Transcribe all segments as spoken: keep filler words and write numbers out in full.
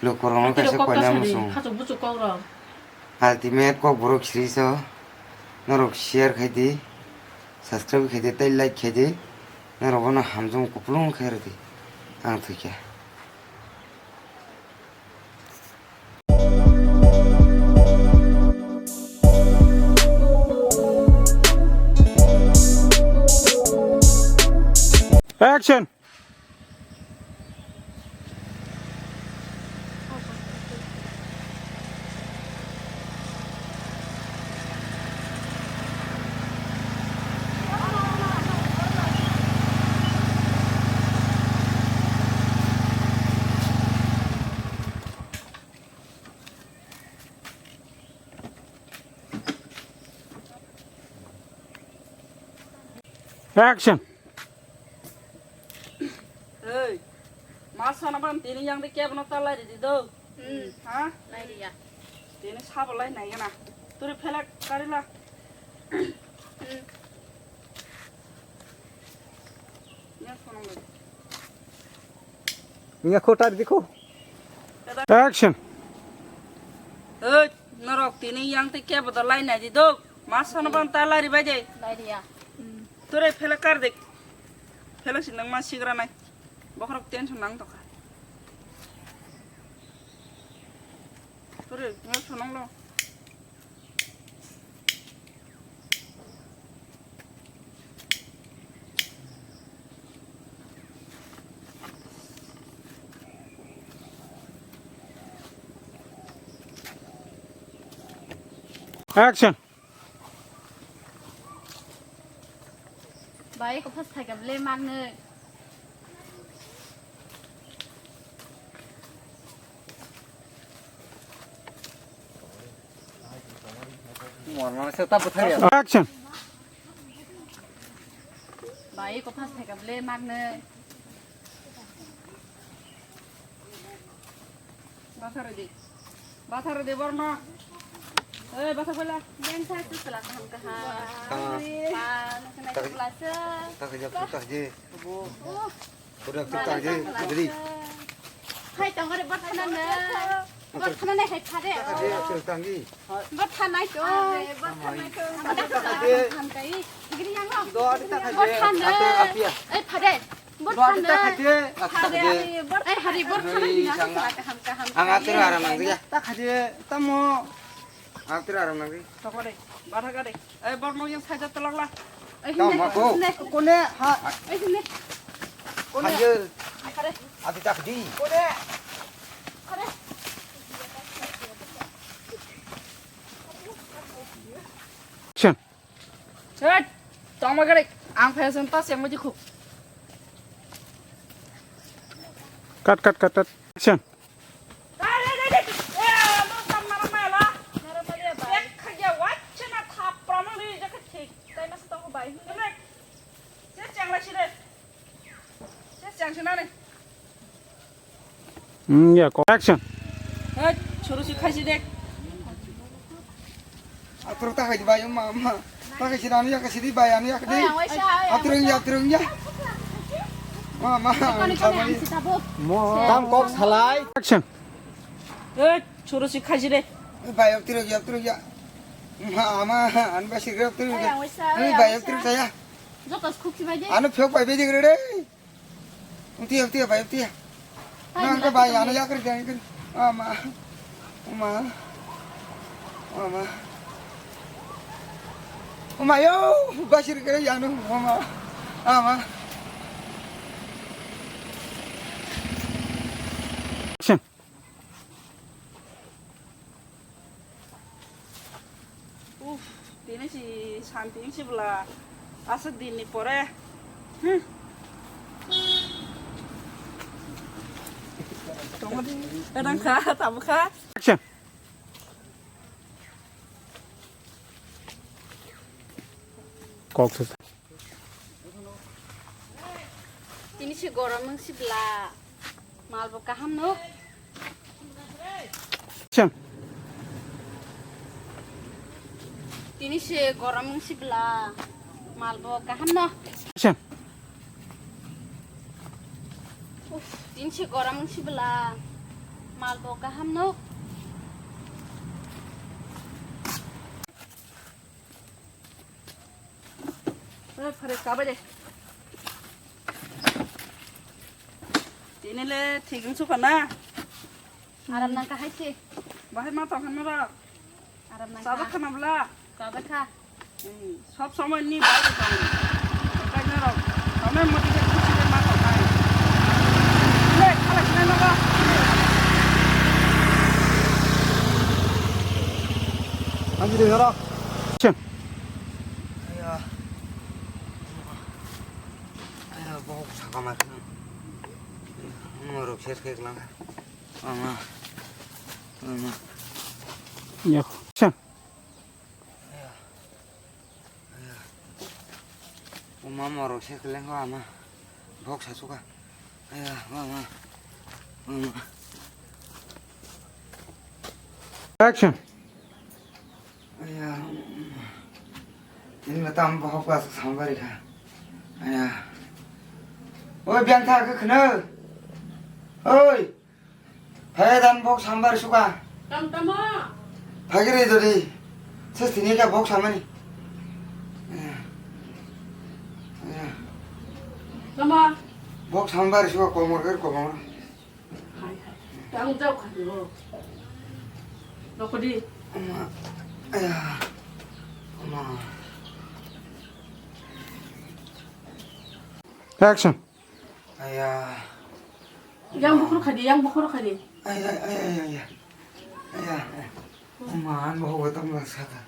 Lukurokno kaisa koina muchung. Khachuk buchuk kokrok. Ultimate kokborok siri so. Norok share khai di, subscribe khai di, tei like khai di. Norok bono hamjakma kupulung khai rw di. Ang thwi khe. Action! Action. Ei, ma sana ban tini yang de kebo no ta lai di do. Hmm. Ha? Lai di ya. Tini sabo lai nai gana. Turi phelak kari la. Hmm. Yang sonong lai. Nya kho tar di kho. Action. Oi, norok tini yang te kebo da lai nai di do. Mas sano ban ta lai ri bai de. Lai ri ya. Tore phela kar de. Phela sing nang ma sigra nai. Bokhorok tension nang tokha. Tore, nyo sonong lo. Action. Bai, ko phas thai ka ble mang ne. Action. Bai, ko phas thai ka ble mang ne. Bathar di. Bathar di borno. Eh, bathar bola. Yang saya tu salah paham ke ha. Ah. Pa, nak kena Tak- kelas. Tak je, tak je. Oh. Udah, tak je. Jadi. Hai, tong hari berthanan ne. Berthanan ne hai phade. Tak je, acil tanggi. Berthanai to. Berthanai to. Tak je. Hamkai. Igri yang lo. Do, ada tak je. Berthan ne. Apa, apa ya? Eh, phade. Bor thanda. Phade. Eh, hari bor thanda. Ang atir aram nang ya. Tak haji tamo. Atir aram nang. Tokore. Bara gade. Eh, bor mo yang saja telak la. Eh, tamo ko. Kone ha. Eh, sini. Kone. Haji. Khare. Ati tak di. Kone. Khare. Action. Chut! Tongma gari, ang fashion ta sengma jikhu. Cut, cut, cut, cut. Action. Hmm, ya, ko-, action. Hei, churu si khaisi de. Atur ta khai bai ma ma. Ta khai si anu ya kasi di bai anu ya di. Atur ya, atur ya. Ma ma. Tam kok salai. Action. Hei, churu si khaisi de. Bai atur ya, atur ya. Ma ma, an ba si atur ya. Bai atur ya. Jokas khuk si bai de. Anu phok bai bai de re. Utia, utia, bai, utia. Hai, nang ke bai, ano yakri, yakri. Ama. Uma. Ama. Uma, yo, basir kere yano, ama. Ama. Action. Uff, tini si santi si bela aswk din ni pore. Hmm. Tongma di, kadang kha, tamo kha. Action. Kok se. Tini se gorom wng sibla, mal bo kaham no. Action. Tini se gorom wng sibla, mal bo kaham no. Action. Uff, tini se gorom wng sibla, Mal bo kaham no. Oi, pare kabai de. Tini le thik wng sukha na. Aram nang ka hai se. Bahai ma tong khan ra. Aram nang ka. Sajak khana bla. Sajak kha. Hmm, sob somoi ni bai tong. Kai na rok. Somoi modi ke khusi de ma tong kai. Le, khala khala na ba. Ani de ra. Chen. Aya. Aya, bok sakama khe. Morok ser khe lang. Ama. Ama. Yak. Chen. Aya. Aya. Uma morok ser khe lang ama. Bok sasuka. Aya, ama. Ama. Action. Aya. Ini mata am bahok pas sambar kha. Aya. Oi, biang tha khe khna. Oi. Phai dan bok sambar suka. Tam tamo. Phagiri dori. Ses tini ka bok samani. Aya. Aya. Tamo. Bok sambar suka komor ker komor. Hai, hai. Tang jauh kan lo. Nokodi. Ama. Aya. Ama. Action. Aya. Yang bukur khadi, yang bukur khadi. Aya, aya, aya, aya. Aya. Ama, an bahok tam lang saka.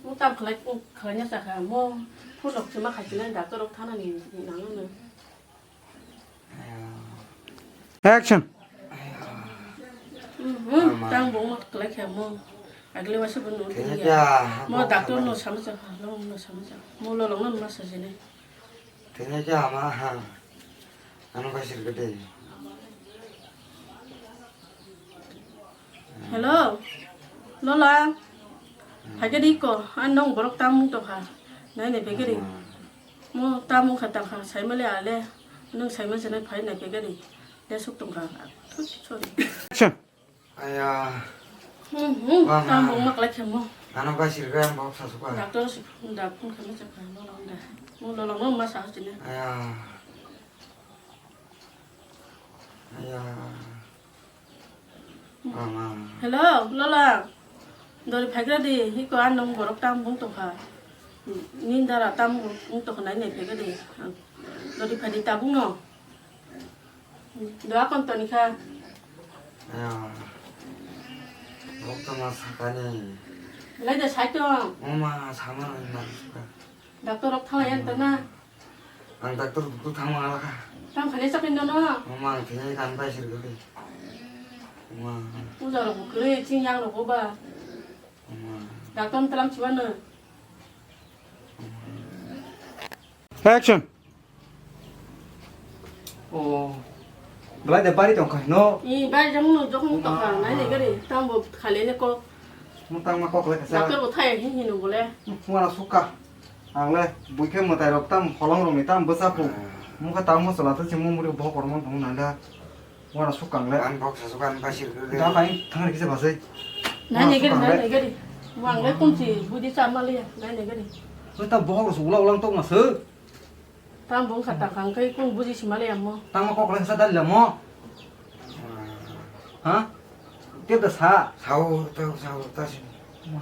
Mo tam khlai, khlai na saka. Mo phulok chima khachina doctor rok thana ni nang no. Action. Mhm, tang bong mat klai khe mo. Agle wasa bo no. Mo doctor no sama cha, no no sama cha. Mo lo long no ma sa jene. Tene kya ama ha. Ano ka sir kete. Hello. Lola. Phai khe di ko, an nong borok tam mung tokha. Nai nai begeri. Mo ta mung kha tang kha, saimali ale, nwng saima sanai phai nai pegari. Desuk tong kha. Thut, sorry. Action. Aya. Hmm, hmm, ta mung mak lai khemo. Ano bai sirga ang bok sasuka. Doctor si da phone khemo chakha, no long da. Mo lo long no ma sa chine. Aya. Aya. Mama. Hello, Lola. Dori phaigra di, hiko an nong borok tam bung tokha. Nini dara tam bung tokha nai nai phaigra di. Dori phai di tabung no. Doa kon toni kha. Ayo. Bok tama sakani. Lai da sai tong. Mama sama nai ma suka. Doctor rok thalai yan tana. Ang doctor buku thangma alakha. Tam khani chakni nono? Mama ang thini kan bai sir guli. Mama. Puja rok kwrwi chini yang rok ba. Mama. Doctor tlam chibano. Action. O. Belai de bari tong khai no. I bai jang no jok no tokha nai ne gari. Tam bo khale ne ko. Mo tang ma kok le kasa. Doctor bo thai hin hin bole. Mo na suka. Ang le buikhe mwtai rok tam holong rok ni tam bwsa phu. Mukha tam mo chwla twi chwngmo muri bo kormo tong nai da. Wana suk kang le. Ang bok sa suk ang bai sir khe. Da bai thang ri kisa basai. Nai ne gari, nai ne gari. Wang le kum si budi cha ma le ya, nai ne gari. Oi ta bok rok ulang ulang tok ma se. Tam bong kha ta khang kai kum buji si ma le ya mo. Tang ma kok le sa dal le mo. Ha? Te da sa. Sao ta sao ta si. Ma.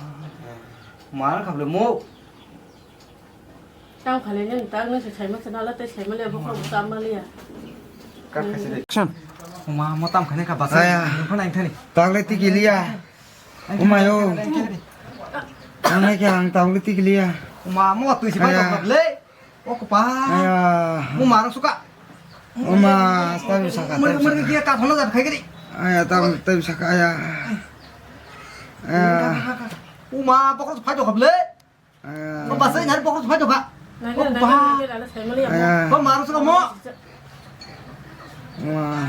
Ma khap le mo. Tang phale nang tak nang se saima sana la te saima le bokro ta ma liya. Kar khaise de. Action. Uma mo tam khane kha basa. Aya. Nang phone ang thani. Tagle ti giliya. Uma yo. Ang hai khe ang tagle ti giliya. Uma mo tu si bai. Aya. Dok le. O ko pa. Aya. Mo mar suka. Uma tabi saka. Mer mer dia ka thono jat khai gari. Aya tam tabi saka aya. Aya. Uma bokro phai dok le. Ko basa inar bokro phai doka. Nai, ko nai, ba. Nai, nai, nai, sai mali amo. Aya. Ko maru saka mo. Wah.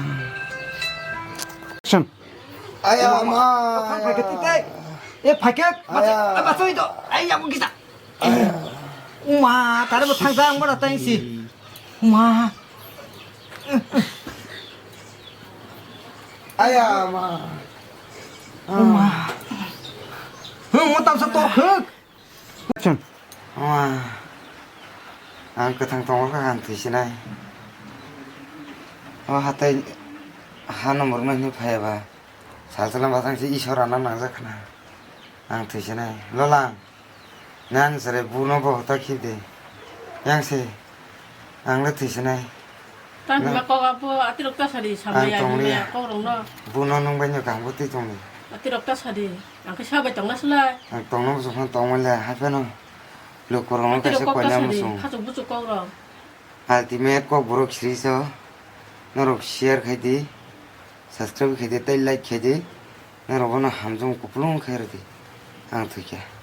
Action. Aya ma. Phai ke tite. E phai ke. Aya. Basa, basa itu. Ai ya mo kita. Aya. Uma, tare mo thang jang mo na tai si. Uma. Aya ma. Uma. Hung mo tamsa to huk. Chun. Ama. Ang kwthang tongo kha ang thwisinai. O hatai ha number mai hinwi phaiya ba. Sal salam batang se Ishwar ana nangjak khna. Ang thwisinai. Lolang. Nang sere buno bo hota khibde. Yang se. Ang le thwisinai. Tang hima kok abo atirok ta sadi samaya tongli hima ya. Kok rong no. Buno nung bai no kang bo twi tongli. Atirok ta sadi. Ang khe sabai tongna slai. Ang tongno muchung phano tongmani le, hai phano lukurokno kaisa koina muchung. Khachuk buchuk kokrok. Ultimate kokborok siri so. Norok share khai di, subscribe khai di, tei like khai di. Norok bono hamjwng kupulung khai rw di. Ang thwikha.